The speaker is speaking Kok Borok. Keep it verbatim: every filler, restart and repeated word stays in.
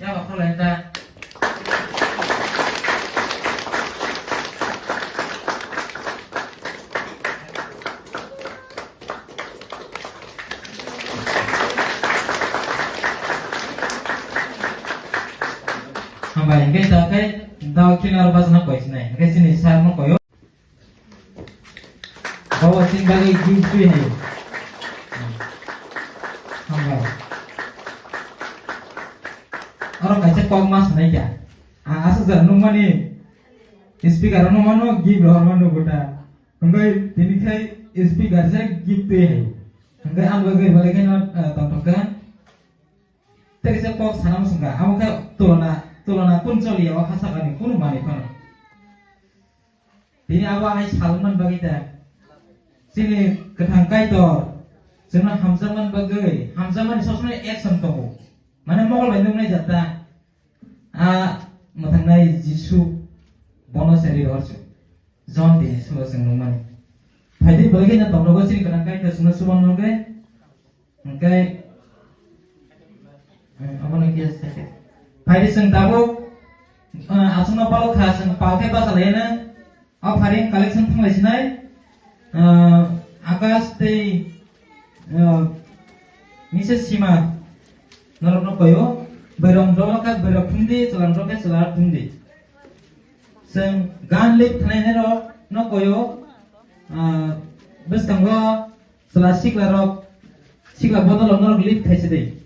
Yaba khulai ta. Hambai, hingke ta khe dao khe naro bajana koi sinai. Hingke chini sir no koyo. Bawa chini bagwi gift twi hai. Hambai. Oro kaisa kok ma sanai kya. A, aswk jora nukmani speaker no mano gift rohor mano gota. Hingke tini khai speaker se gift twi hai. Hingke ang bagwi balai khe no, eh, tongthok kha. Tei kaisa kok sana muchung kha. Amo khe tulona, tulona kun choli ya o ha sakani kunu manwi phano. Tini abo hai salman bagwi ta. Chini kwthang Kaitor chwngno hamjakman bagwi, hamjakmani sob somoi action tongo. Mane mokol bai nuknai jat ta. A mwthangnai Jisu bono se ri rohor se. John tini sulo chwng nukmani. Phaidi bagwi na tongnogo chini kwthang Kaitor chwngno suban nugwi. Hingke, eh, abono khe se khe. Phaidi chwng tabuk, eh, aswkno palo kha, chwng pal khe bachalaina. O pharing collection thanglai sinai, eh, Akash tei, eh, Missus Sima norokno koyo. Boirok dolo khe boirok thumdi, chwla dolo khe chwla thumdi. Chwng gan lip thanai norokno koyo, eh, bwskango Chwla sikla rok, sikla bodol rok norok lip thaisa de.